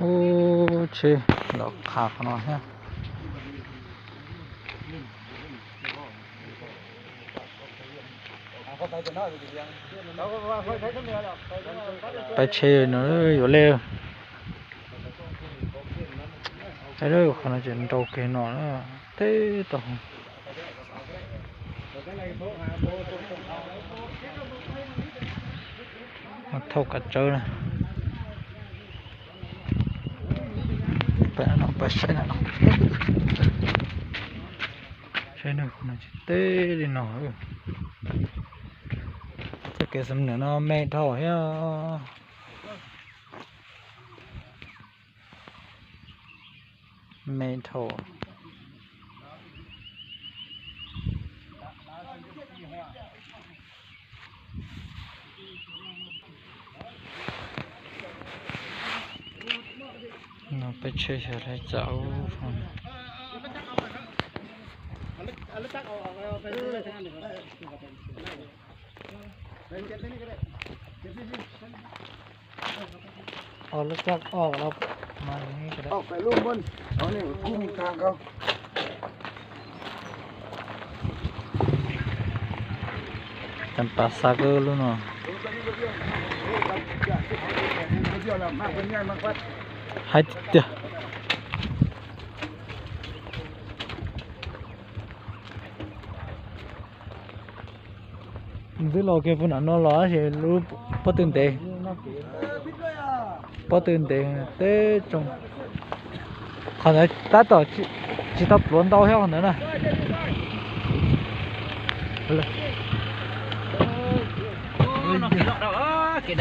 Ub, tsheb los qha qhov no thiab. Pab tsheb no yuav lej. Qhov no ces nrau kiag no na, teb tau. Thauj kav tsawb na. Pab saib no, saib no, qhov no ces teb li no. Txoj kev xam nws no me dhau thiab. Me dhau. No peb tsheb xyov lawv txav ub. Os lub caj os los mas cam pas xa kawg lub no. Hais tiag. Ntxwb los kiag puag nram no los ces lub pob tw ntev. Pob tw ntev teb tsoo. Qhov ntawd tab tom tsis tau pluav ntau thiab qhov ntawd na.